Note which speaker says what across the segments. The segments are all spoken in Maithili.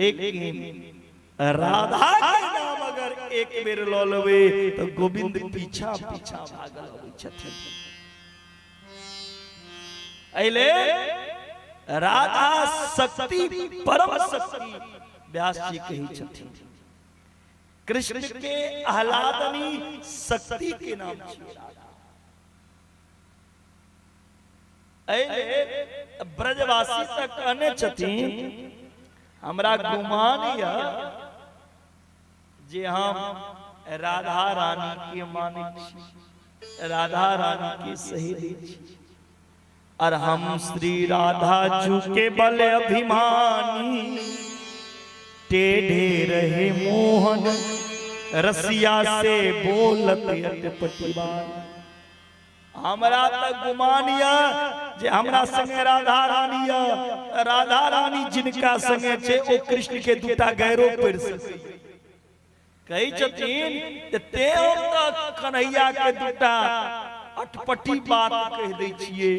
Speaker 1: लेकिन राधा के नाम अगर एक बेर लऽ लेबै तऽ गोविंद पीछा पीछा भागल अबै छथिन। एहि राधा शक्ति परम शक्ति व्यास जी कहै छथिन। कृष्ण के आह्लादनी शक्ति के नाम छियै राधा। एहि ब्रजवासी तऽ कहने छथिन हमरा गुमान यऽ जे हम राधा रानी के मानै छी, राधा रानी के सहेली छी, और हम श्री राधा जू के बल अभिमानी, टेढ़े रहे मोहन रसिया से बोलत अटपटिवान। हमरा तऽ गुमान यऽ जे हमरा संगे राधा रानी यऽ, राधा रानी जिनका संगे छै ओ कृष्ण के दूटा गैरो पढ़ि सकैए। कहै छथिन जे तें हम तऽ कन्हैया के दूटा अटपटी बात कहि दै छियै,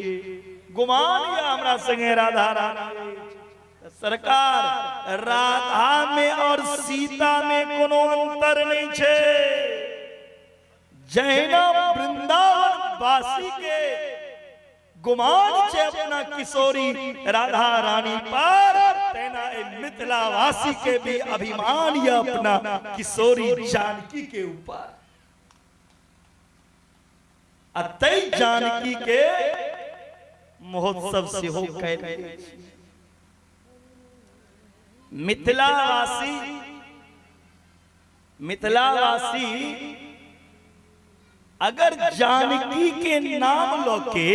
Speaker 1: गुमान यऽ हमरा संगे राधा रानी। सरकार राधा में और सीता में कोनो अंतर नहीं छै। जहिना वृंदावन वासी के गुमान छै अपना किशोरी राधा रानी पर, तेना ए मिथिला वासी के भी अभिमान यह अपना किशोरी जानकी के ऊपर। आ तै जानकी के महोत्सव सेहो कयल गेल। मिथिलावासी मिथिलावासी अगर जानकी के नाम ल के,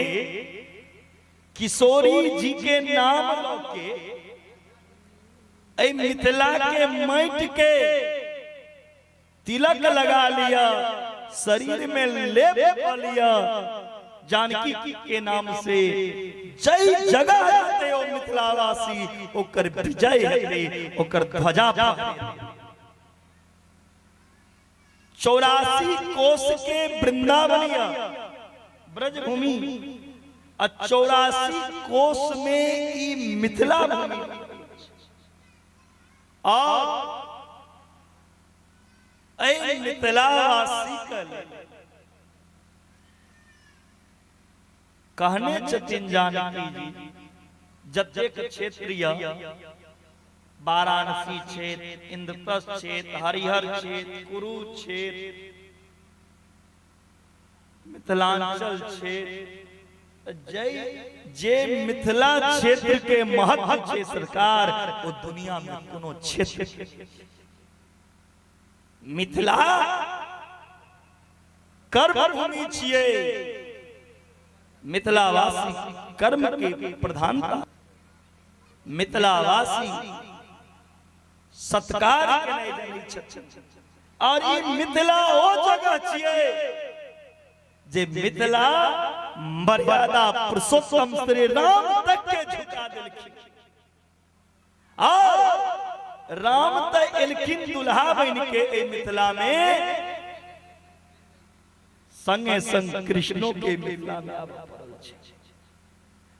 Speaker 1: किशोरी जी के नाम ल के एहि मिथिला के माटि के तिलक लगा लिया, शरीर में लेप क लिया जानकी के नाम से, जय जगह जेतै ओ मिथिलावासी ओकर विजय हेतै, ओकर ध्वजा फहरेतै। 84 कोस के वृंदावनिया ब्रजभूमि आ 84 कोस में ई मिथिला भूमि आ एहि मिथिलावासी के कहने छथिन जानकी जी, जतेक क्षेत्र यऽ वाराणसी क्षेत्र, इंद्रप्रस्थ क्षेत्र, हरिहर क्षेत्र, कुरु क्षेत्र, मिथिलांचल क्षेत्र, जय जे मिथिला क्षेत्र के महत्व छै सरकार, ओ दुनिया में कोनो क्षेत्र मिथिला कर्म भूमि छियै। मिथिलावासी कर्म के प्रधानता, मिथिलावासी सत्कार के नहि जानै छथिन। और ई मिथिला ओ जगह छियै जे मिथिला मर्यादा पुरुषोत्तम श्री राम तक के झुका देलखिन। और राम तऽ एलखिन दुल्हा बनि के एहि मिथिला में, संगे संग कृष्णो के मिथिला में आबऽ पड़ल छै।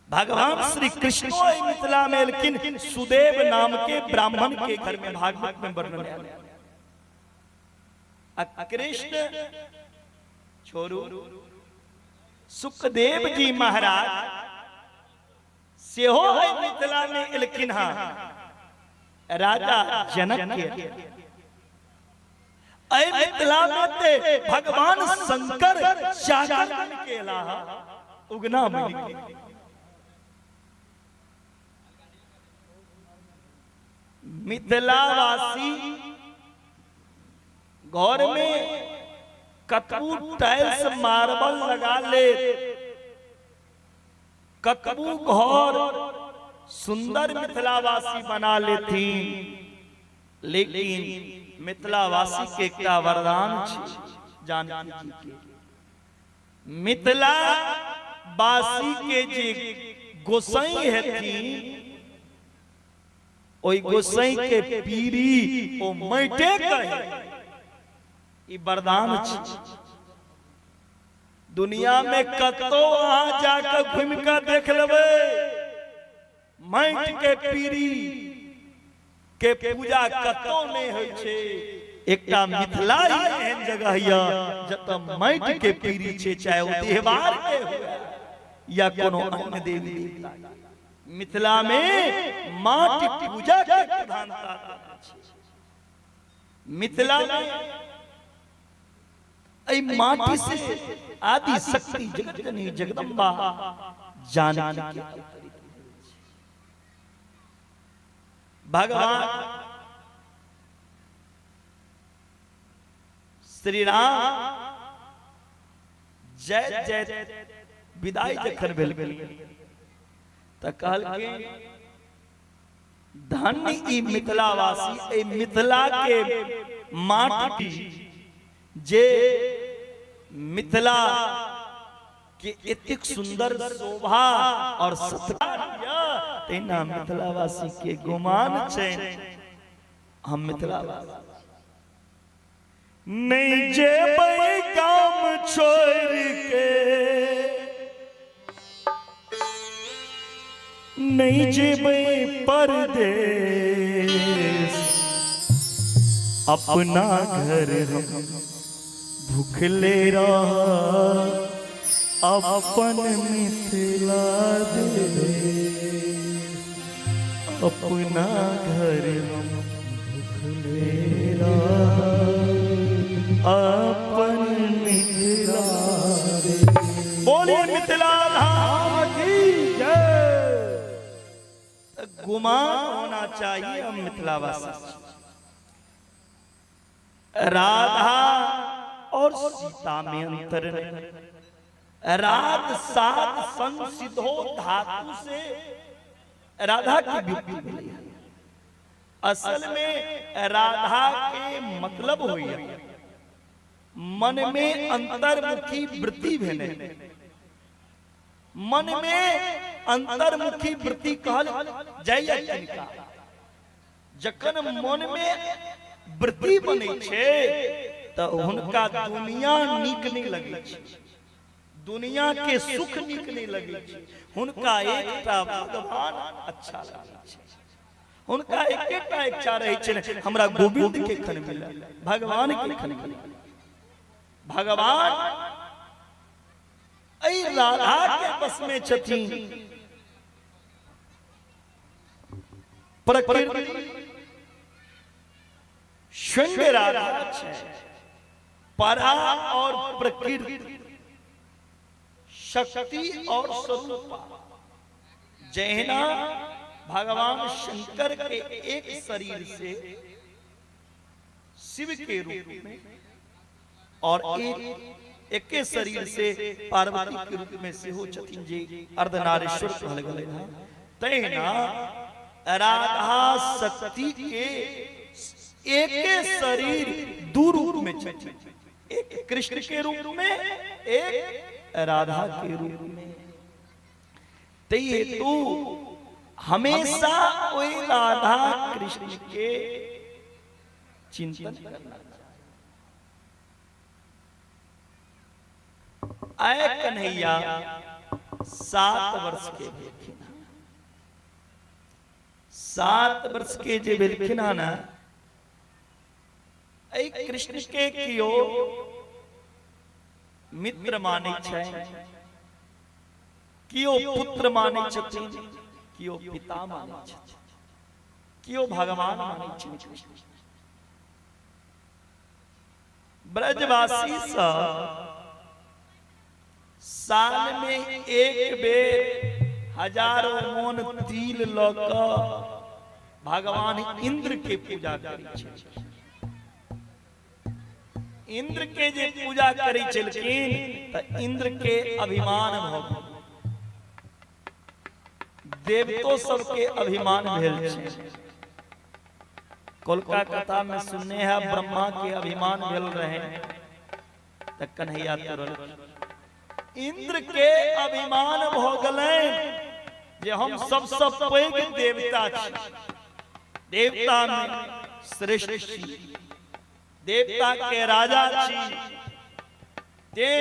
Speaker 1: भगवान श्री कृष्णो एहि मिथिला में एलखिन सुदेव नाम के ब्राह्मण के घर में, भागवत में वर्णन आयल। आ कृष्ण छोड़ू, सुखदेव जी महाराज सेहो एहि मिथिला में एलखिन हँ राजा जनक के। एहि मिथिला में ते भगवान शंकर चाकर बन के एला हँ, उगना बन के। मिथिलावासी घर में कतबू टाइल्स मार्बल लगा ले, कतबू घर सुंदर मिथिलावासी बना लेथिन, लेकिन मिथिलावासी के एकटा वरदान छै जानकी जी के। मिथिलावासी के जे गोसाई हेथिन, ओहि गोसाई के पीरी ओ माइटे कहे, ई वरदान छै। दुनिया में कतौ अहाँ जाके घूमि कऽ देख लेबै, माटि के पीरी के पूजा कतौ नहि होइ छै। एकटा मिथिला ही एहन जगह यऽ जतऽ माटि के पीरी छै, चाहे ओ देहवार के हुए या कोनो अन्य देवी देवता। मिथिला में माटि पूजा के प्रधानता छै। मिथिला में एहि माटि से आदि शक्ति जगतजननी जगदम्बा जानकी के अवतरित भेल छै। भगवान श्री राम जय जय विदाई जखन भेल तऽ कहलखिन, धन्य ई मिथिलावासी, एहि मिथिला के माटी जे मिथिला के एतेक सुंदर शोभा और सत्कार यऽ, तहिना मिथिलावासी के गुमान छै हम मिथिलावासी नहि जेबै गाम छोड़ि के, नहि जेबै परदेश, अपना घर हम भूखले रह अपन मिथिला देश, अपना घर हम भूखले रह अपन मिथिला देश। बोलिए मिथिला धाम की जय। गुमान होना चाहिए हम मिथिलावासी। राधा और सीता में अंतर नहीं। राध साध संग सिद्धो धातु से राधा की व्युत्पत्ति भेलै है। असल में राधा के मतलब होइए मन में अंतर्मुखी वृत्ति भेलै। मन में अंतर्मुखी वृत्ति कहल जाइए किनका? जखन मन में वृत्ति बनै छै तऽ हुनका दुनिया नीक नहि लगै छै, दुनिया के सुख नीक नहि लगै छै, हुनका एकटा भगवान अच्छा लगै छै। हुनका एकेटा इच्छा रहै छै, हमरा गोविंद के खन मिले, भगवान के खन मिले। भगवान एहि राधा के बस में छथिन। प्रकृति स्वयं राधा छै, परा और प्रकृति, शक्ति और स्वरूपा। जहिना भगवान शंकर के एक शरीर से शिव के रूप में और एक एके शरीर से पार्वती के रूप में सेहो छथिन जे अर्धनारीश्वर कहल गेलै हँ, तहिना राधा शक्ति के एके शरीर दू रूप में छथिन, एक कृष्ण के रूप में, एक राधा के रूप में। ताहि हेतु हमेशा ओहि राधा कृष्ण के चिंतन करना चाही। आए कन्हैया 7 वर्ष के भेलखिन। 7 वर्ष के जे भेलखिन हँ ने, एहि कृष्ण के कियो मित्र मानै छै, कियो पुत्र मानै छथिन, कियो पिता मानै छथिन, कियो भगवान मानै छथिन। ब्रजवासी सब साल में एक बेर हजारों मोन तिल लऽ कऽ भगवान इंद्र के पूजा करै छै। इंद्र के जे पूजा करै छलखिन तऽ इंद्र के अभिमान भऽ गेल, देवतो सबके अभिमान भेल छै। कोलका कथा में सुनने है ब्रह्मा के अभिमान भेल रहे तऽ कन्हैया तुरल। इंद्र के अभिमान भऽ गेलनि जे हम सबसँ पैघ देवता छी, देवता में श्रेष्ठ छी, देवता के राजा छी, तें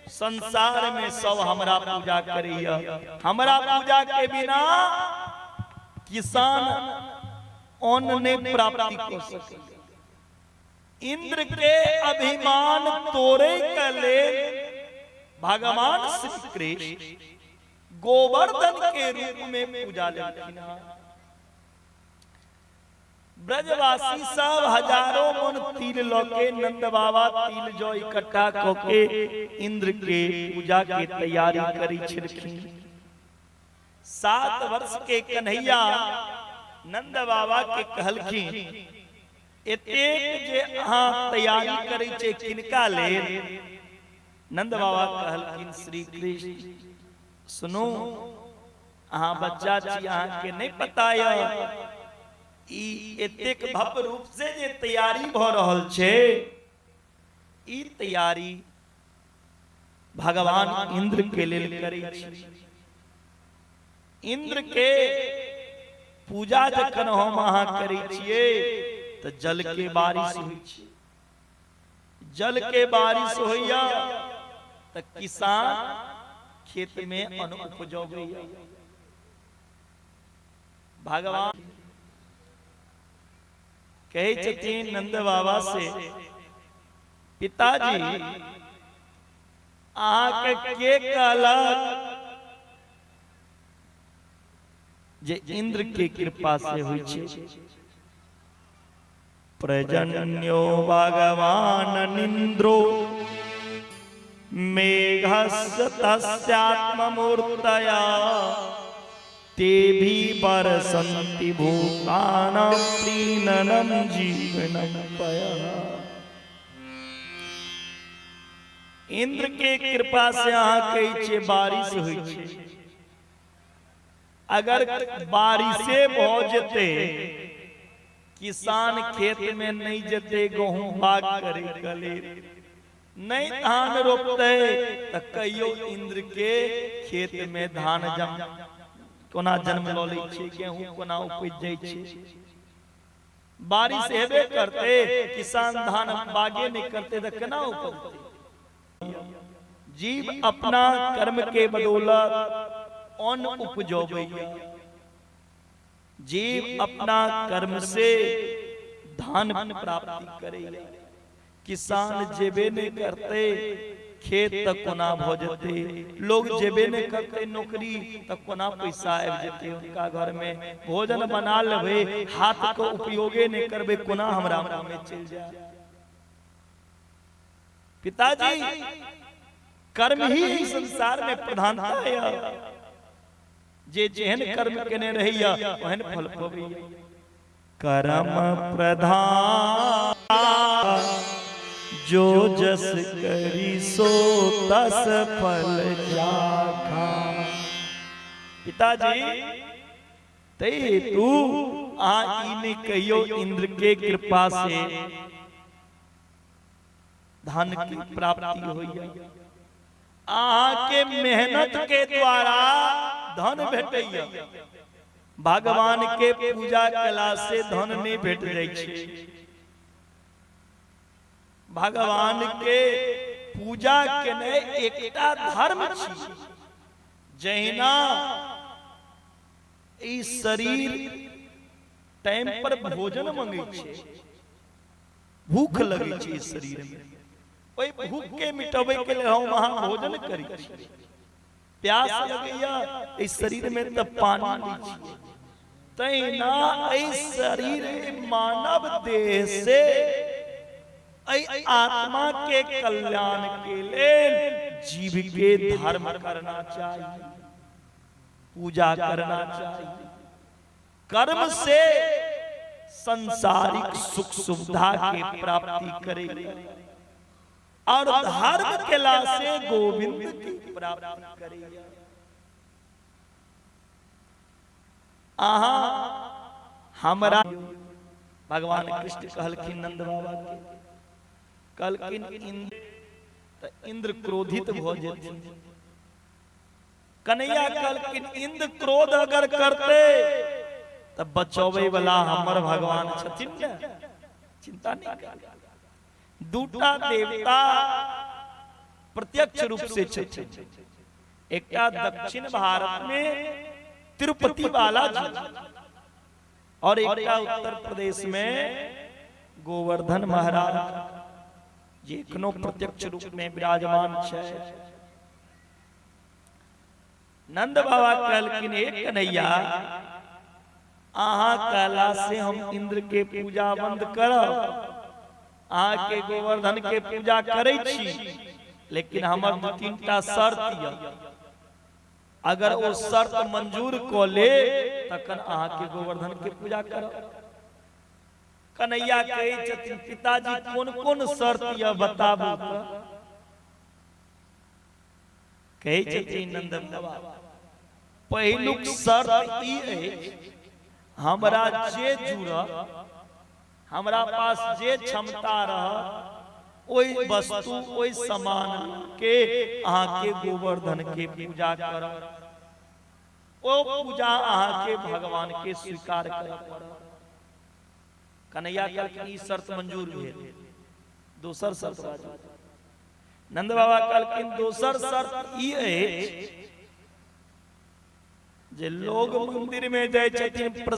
Speaker 1: संसार में सब हमरा पूजा करैया, हमरा पूजा के बिना किसान अन्न नहि प्राप्ति कऽ सकैए। इंद्र के अभिमान तोड़े के लेल भगवान श्री कृष्ण गोवर्धन के रूप में पूजा लेलखिन हँ। ब्रजवासी सब हजारों मन तिल लऽ के नंद बाबा तिल जौ इकट्ठा कऽ के इंद्र के पूजा के तैयारी करै छलखिन। 7 वर्ष के कन्हैया नंद बाबा के कहलखिन, एतेक जे अहाँ तैयारी करै छियै किनका लेल? नंद बाबा कहलखिन, श्री कृष्ण सुनू, अहाँ बच्चा छी, अहाँके नहि पता यऽ, ई एतेक भव्य रूप से जे तैयारी भऽ रहल छै, ई तैयारी भगवान इंद्र के लेल करै छी। इंद्र के पूजा जखन हम अहाँ करै छियै तऽ जल के बारिश होइ छै। जल के बारिश होइया तऽ किसान खेत में अन्न उपजबैया। भगवान कहै छथिन नंद बाबा से, पिताजी अहाँके के कहलक जे इंद्र के कृपा से होइ छै? प्रजन्यो भगवान निन्द्रो मेघस्य तस्यात्ममूर्तया ते भी बरसन्ति भूतानां प्रीणनं जीवनं पयः। इंद्र के कृपा से अहाँ कहै छियै बारिश होइ छै। अगर बारिशे भऽ जेतै, किसान खेत में नहीं जेतै गहूम बाग करे के लेल, नहीं धान रोपतै, तऽ कहियो इंद्र के खेत में धान जम कोना जन्म लऽ लै छै, गेहूं कोना उपजि जाइ छै? बारिश हेबे करतै, किसान धान बागे नहि करतै तऽ केना उपजतै? जीव अपना कर्म के बदौलत अन्न उपजबैया, जीव अपना कर्म से धन प्राप्ति करैया। किसान जेबे नहि करतै खेत तऽ कोना भऽ जेतै? लोग जेबे नहि करतै नौकरी तऽ कोना पैसा आबि जेतै हुनका घर में? भोजन बना लेबै, हाथ के उपयोगे नहि करबै, कोना हमरा मुँह में चलि जाय? पिताजी, कर्म ही एहि संसार में प्रधानता है। जे जेहन कर्म केने रहैया ओहन फल पबैया। कर्म प्रधान जो जस करी सो तस फल चाखा। पिताजी, तै हेतु अहाँ ई नहि कहियौ इंद्र के कृपा से धन की प्राप्ति होइया। अहाँ के मेहनत के द्वारा धन भेटैया, भगवान के पूजा केला से धन नहीं भेट जाइ छै। भगवान के पूजा केने एकटा धर्म छी। जहिना ई शरीर टाइम पर भोजन मंगै छै, भूख लगै छै शरीर में, ओहि भूख के मिटबै के लेल हम अहाँ भोजन करै छी। प्यास लगैया एहि शरीर में तऽ पानी दै छी। तहिना एहि शरीर मानव देह से एहि आत्मा के कल्याण के लेल जीव के धर्म करना चाहिए, पूजा करना चाहिए। कर्म से संसारिक सुख सुविधा के प्राप्ति करे और धर्म केला से गोविंद की प्राप्ति करे। अहाँ हमरा भगवान कृष्ण कहलखिन नंद बाबा के, कहलखिन इंद्र तऽ इंद्र क्रोधित भऽ जेथिन। कन्हैया कहलखिन, इंद्र क्रोध अगर करते तऽ बचबै वाला हमर भगवान छथिन ने, चिंता नहीं कर। दूटा देवता प्रत्यक्ष रूप से छथिन, एकटा दक्षिण भारत में तिरुपति बालाजी और एकटा उत्तर प्रदेश में गोवर्धन महाराज जे एखनो प्रत्यक्ष रूप में विराजमान छै। नंद बाबा कहलखिन, हे कन्हैया, अहाँ कहला से हम इंद्र के पूजा बंद करब, अहाँ के गोवर्धन के पूजा करै छी, लेकिन हमर दू तीन टा शर्त यऽ। अगर ओ शर्त मंजूर कऽ ले तखन अहाँ के गोवर्धन के पूजा करब। कन्हैया कहै छथिन, पिताजी, कोन कोन शर्त यऽ, बताबू तऽ। कहै छथिन नंद बाबा, पहिलुक शर्त ई अछि, हमरा जे जुड़त, हमरा पास जे क्षमता रहत, ओहि वस्तु, ओहि सामान के अहाँके गोवर्धन के पूजा करब, ओ पूजा अहाँके भगवान के स्वीकार करऽ पड़त। कन्हैया कहलखिन, ई शर्त मंजूर भेल, दोसर शर्त बाजू। नंद बाबा कहलखिन, दोसर शर्त ई अछि जे लोग मंदिर में जाइ छथिन।